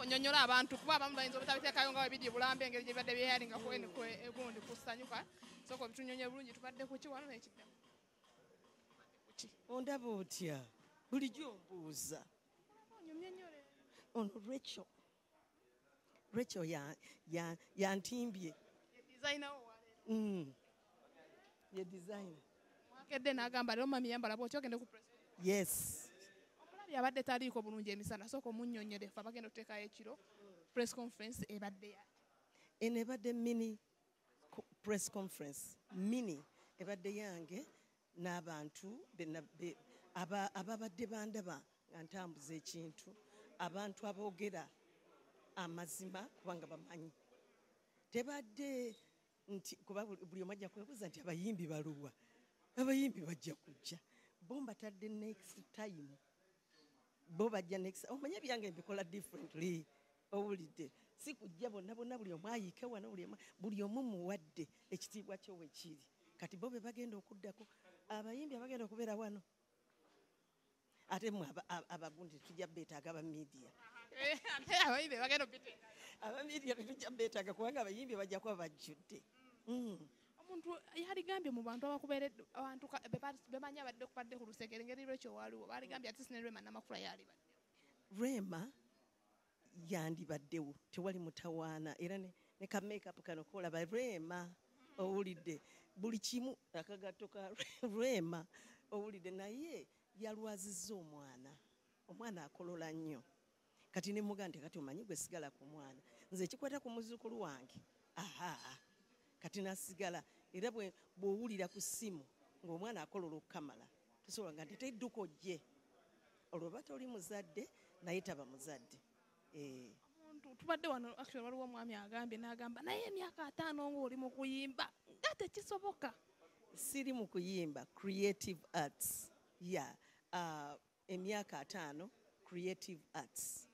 Onyonyola abantu kuba abamu bayinza obutabiteekayo nga webiri bulambe engeri gye bibadde byeyalinga egundi kusanyuka. Sooka obitunyonye bulungi, tubadde kuki wano n'ekiddako? Ondaba otya? Bulijjo ombuuza. Onyumye nnyo leero. Ono Rachel yantimbye. Ye designer wo waleero. Ye designer. Mwakedde n'agamba leero mami yambala bw'otyo ogende ku press. Yes. Omulabi abadde taliiko bulungi emisana, sooka omunnyonnyole ffe abagenda okuteekayo ekiro. Press conference ebadde ya? Eno ebadde mini press conference, mini ebadde yange n'abantu ababadde bandaba nga ntambuza ekintu, abantu aboogera amazima kubanga bamanyi. Tebadde nti kuba buli omu ajja kwebuuza nti abayimbi baluwa, abayimbi bajja kujja. Bo mbatadde next time, bo bajja next. Omanye ebyange mbikola differently, owulidde? Si kujja bonna bonna, buli omu ayiike wano, buli omu muwadde ekitiibwa kyo we kiri. Kati bo be bagenda okuddako, abayimbi abagenda okubeera wano. Ate mmwe abagundi tetujja beetaaga aba media. Ate abayimbi bagenda obiteeka. Aba media tetujja beetaaga kubanga abayimbi bajja kuba bajjudde. Omuntu yaligambye mu bantu abakubeeredde, abantu bemanyi abadde kubadde ku lusegere engeri lwekyo waliwo, baligambye ate ne Rema Namakula yalibaddewo. Rema yandibaddewo, tewali mutawaana, era ne ka makeup kano kolaba Rema, owulidde? Buli kimu akagatto ka Rema, owulidde? Naye yalwazizza omwana, omwana akolola nnyo. Kati ne mugamba nti kati omanyi gwe sigala ku mwana, nze ekikwata ku muzzukulu wange, aha, kati nasigala. Era bw'owulira ku ssimu ng'omwana akolola okukamala, tosobola nga nti tedduka ojje, olwo oba toli muzadde, naye taba muzadde. Omuntu tubadde wano, actually waliwo omwami agambye n'agamba naye emyaka 50 ng'oli mu kuyimba nga tekisoboka. Siri mu kuyimba, creative arts. Yeah, emyaka 50 creative arts.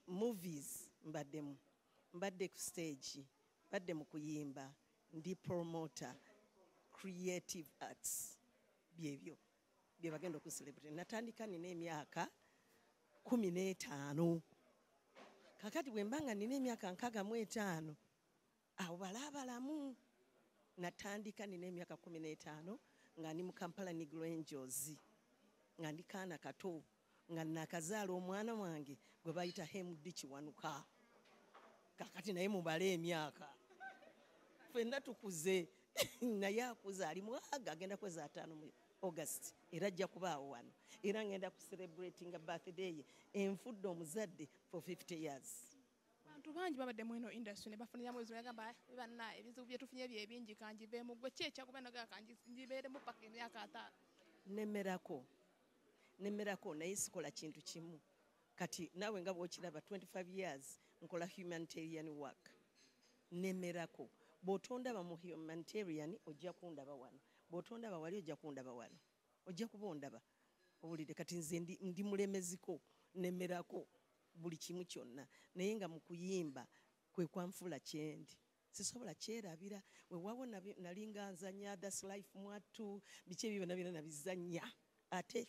Movies mbaddemu, mbadde ku stage, mbadde mu kuyimba, ndi promoter, creative arts byebyo bye bagenda okucelebrate. Natandika nina emyaka 15. Kakati bwe mba nga nina emyaka 65, awo balaabalamu. Natandika nina emyaka 15 nga ndi mu Kampala Negro Angels, nga ndi kaana kato, nga nakazaala omwana wange gwe bayita Hemdi Kiwanuka. Kakati naye mubale emyaka, ffenna tukuze, naye akuze, ali mwaga, agenda kweza 5 mu August, era ajja kubaawo wano, era ngenda ku celebratinga birthday ye. Enfudde omuzadde for 50 years. Abantu bangi babadde mu eno industry ne bafuniramu ebizibu, bagamba, banna ebizibu bye tufunye bye bingi, kangiveemu. Gwe ki ekyakuba naga kangibeeremu paka emyaka 50? Nemmerako, nemmerako, naye sikola kintu kimu. Kati naawe nga bw'okiraba, 25 years nkola humanitarian work, nemmerako. Bw'otondaba mu humanitarian ojja kundaba wano, bw'otondaba wali ojja kundaba wano, ojja kuba ondaba, owulidde? Kati nze ndi mulemeziko, nemmerako buli kimu kyonna, naye nga mu kuyimba kwe kwanfuula kyendi, sisobola kyerabira. Weewaawo nalinga nzannya That's Life mwattu, biki ebyo byonna byonna nabizannya, ate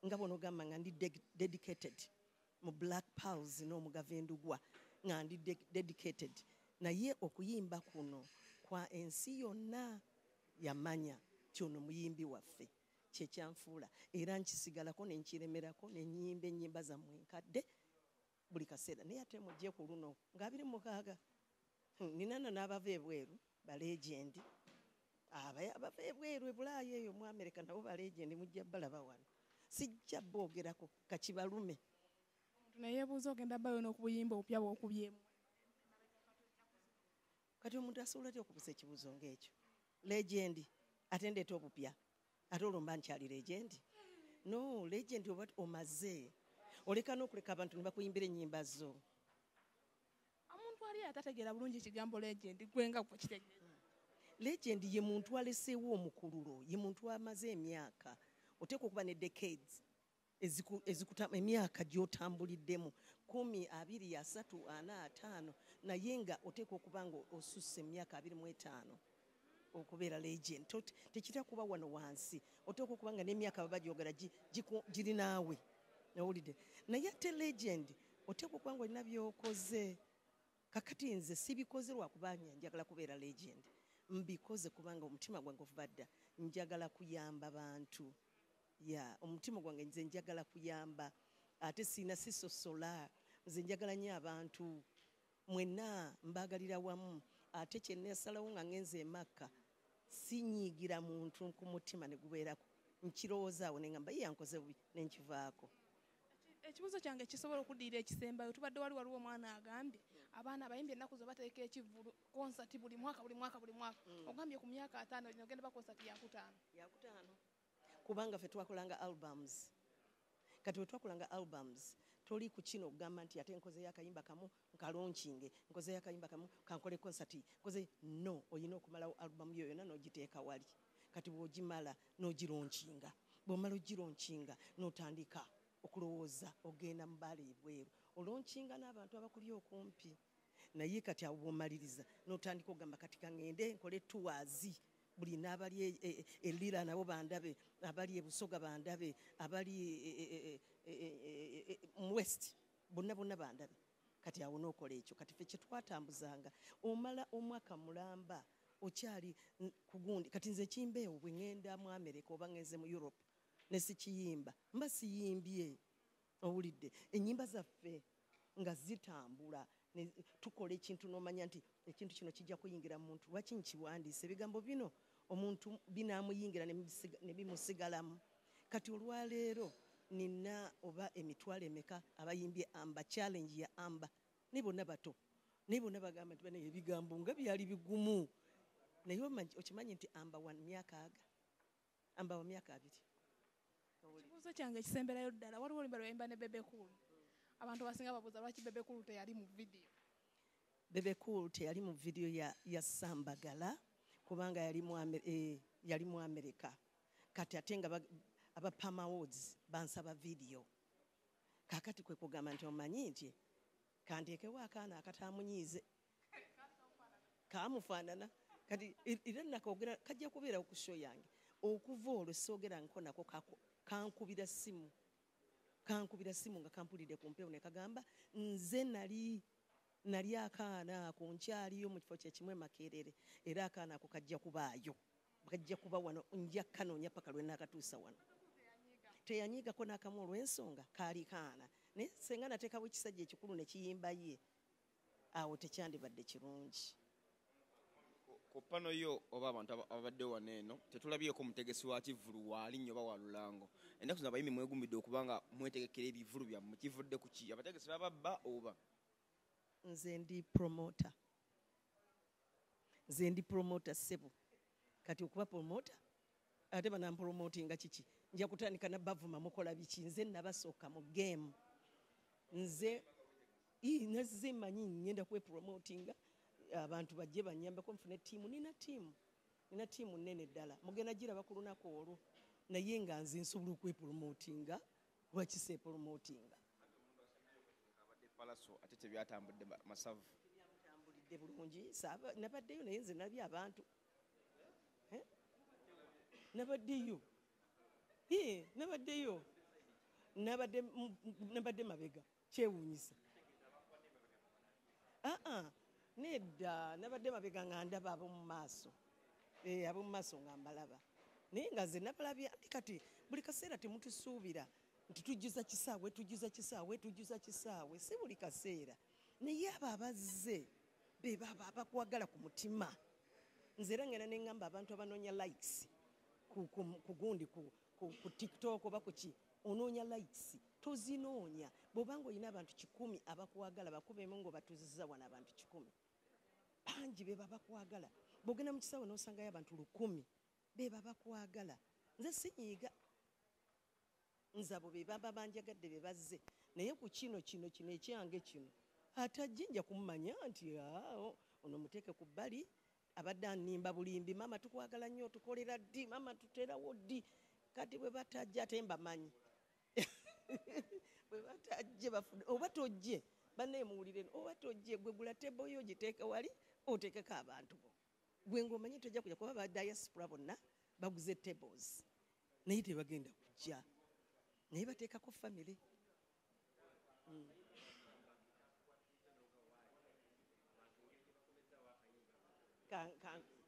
nga bw'onoogamba nga ndi dedicated mu Black Pearls n'Omugava Endugwa, nga ndi dedicated, naye okuyimba kuno kwa ensi yonna yamanya nti ono muyimbi waffe, kyekyanfuula, era nkisigalako ne nkiremerako ne nnyimba ennyimba zammwe enkadde buli kaseera. Naye ate mujje ku luno nga 26, nina nno n'abava ebweru ba legend, abava ebweru e Bulaaya eyo mu America, nabo ba legend, mujja balaba wano, sijja boogerako kakibalume. Omuntu naye yeebuuza ogenda bbayo n'okubuyimba obupya bw'okubyemu. Kati omuntu asobola atya okubuuza ekibuuzo ng'ekyo? Legend ate ndeeta obupya, ate olwo mba nkyali legend? No, legend oba omaze oleka n'okuleka abantu ne bakuyimbira ennyimba zo. Omuntu ali atategeera bulungi ekigambo legend, gwe nga gwe kitegeeza? Legend ye muntu aleseewo omukululo, ye muntu amaze emyaka, oteekwa okuba ne decades ezikuta emyaka gy'otambuliddemu, 10, 20, 30, 40, 50, naye nga oteekwa okuba nga osusse emyaka 25 okubeera legend. Tekitera kuba wano wansi, oteekwa okuba nga n'emyaka baba gyogera giri naawe, owulidde? Naye ate legend Oteekwa okuba nga olina by'okoze. Kakati nze sibikoze lwakubanga njagala kubeera legend, mbikoze kubanga omutima gwange okuva dda njagala kuyamba bantu. Ya omutima gwange nze njagala kuyamba, ate siina sisosola, nze njagala nnyo abantu mwenna, mbagalira wamu. Ate kye neesalawo nga ngenze e Makka, sinyiigira muntu ku mutima ne gubeerako, nkirowoozaawo ne ngamba ye yankoze bubi ne nkivaako. Ekibuuzo kyange kisobola okuddirira ekisembayo. Tubadde waliwo omwana agambye abaana abayimbi ennaku zo bateeka ekivvulu konsati buli mwaka buli mwaka buli mwaka. Ogambye ku myaka 5 ogenda ba konsati yakutaano. Yakutaano kubanga ffe twakolanga albums. Kati bwe twakolanga albums toli ku kino okugamba nti ate nkozeyo akayimba kamu nkalonkinge, nkozeyo akayimba kamu kankole konsati, nkoze no. Olina okumalawo album yo yonna n'ogiteeka wali. Kati bw'ogimala n'ogironkinga, bw'omala ogironkinga n'otandika okulowooza ogenda mu bbaala ebweru, olonkinga n'abantu abakuli okumpi. Naye kati awo bw'omaliriza n'otandika ogamba kati kaŋŋende nkole tours, buli n'abali e Lira nabo bandabe, abali e Busoga bandabe, abali mu West bonna bonna bandabe. Kati awo n'okola ekyo. Kati ffe kye twatambuzanga, omala omwaka mulamba okyali ku gundi. Kati nze ekimbeewo bwe ŋŋenda mu America oba ŋŋenze mu Europe ne sikiyimba, mba siyimbye. Owulidde ennyimba zaffe nga zitambula, tukola ekintu n'omanya nti ekintu kino kijja kuyingira mu muntu. Lwaki nkiwandiise? Ebigambo bino omuntu binaamuyingira ne bimusigalamu. Kati olwaleero nina oba emitwalo emeka abayimbye Amba challenge ya Amba, naye bonna bato, naye bonna bagamba nti banaye ebigambo nga byali bigumu. Naye okimanyi nti Amba wa myaka aga, Amba wa myaka 2. Ekibuuzo kyange ekisemberayo ddala, waliwo oluyimba lweyimba ne Bebe Cool. Abantu abasinga babuuza lwaki Bebe Cool teyali mu vidiyo. Bebe Cool teyali mu vidiyo ya Sambagala kubanga yali mu America. Kati ate nga aba Pam Awards bansaba vidiyo. Kakati kwe kugamba nti omanyi nti kanteekewo akaana akatamunyiize kamufaanana. Kati era nakoogera kajja kubeerawo ku show yange. Okuva olwo soogera nko nako, kankubira simu, kankubira simu nga kampulidde ku mpewo ne kagamba nze nali akaana ako nkyaliyo mu kifo kyekimu e Makerere, era akaana ako kajja kubaayo, kajja kuba wano, nja kanoonya paka lwe naakatuusa wano. Teyanyiigako n'akamu olw'ensonga kaali kaana, naye senga nateekawo ekisajja ekikulu ne kiyimba ye awo tekyandibadde kirungi. Ku pano yo oba abantu ababadde wano eno tetulabyeko mutegesi wa kivvulu waali nnyo oba wa lulango. Ennaku zino abayimbi mwegumidde okubanga mwetegekera ebivvulu byammwe, kivudde ku ki? Abategesi bababba oba? Nze ndi promoter, nze ndi promoter ssebo. Kati okuba promoter ate banampromotinga kiki? Nja kutandika nabavuma mukola biki? Nze nabasooka mu game, nze nazze manyi ngenda kwepromotinga, abantu bajje banyambeko nfune ttiimu. Nina ttiimu, nina ttiimu nnene ddala, mugenda giraba ku lunaku olwo. Naye nga nze nsobola okwepromotinga, lwaki seepromotinga? Abadde Palaso ate tebyatambudde masavu. Byamutambulidde bulungi, nabaddeyo naye nze nabye abantu. Eh? Nabaddeyo, nabaddeyo, nabadde mabega, kyewuunyisa. Aa, nedda, nabadde mabega nga ndaba ab'omu maaso, ab'omu maaso nga mbalaba, naye nga nze nabalabye. Ate kati buli kaseera temutusuubira nti tujjuza kisaawe, tujjuza kisaawe, tujjuza kisaawe, si buli kaseera. Naye abo abazze be baba abakwagala ku mutima. Nze era ngenda neŋŋamba abantu abanoonya likes ku gundi ku TikTok oba ku ki, onoonya likes, tozinoonya. Bw'obanga olina abantu 100 abakwagala, bakubemu ng'obatuuzizza wano abantu 100, bangi be babakwagala. Bw'ogenda mu kisaawe n'osangayo abantu 1000 be babakwagala. Nze sinyiiga, nze abo be baba banjagadde be bazze. Naye ku kino kino kino ekyange kino atajje nja kumumanya nti ono muteeke ku bbali, abadde annimba bulimbi. Maama tukwagala nnyo, tukolera ddi? Maama tuterawo ddi? Kati bwe batajja ate mbamanyi, bwe batajje bafudde. Oba tojje bannaye muwulire, oba tojje gwe gula table yo ogiteeke wali oteekeko abantu bo, gwe ng'omanyi tojja kujja, kuba ba diaspora bonna baguze tables naye tebagenda kujja, naye bateekako family. Ka- ka-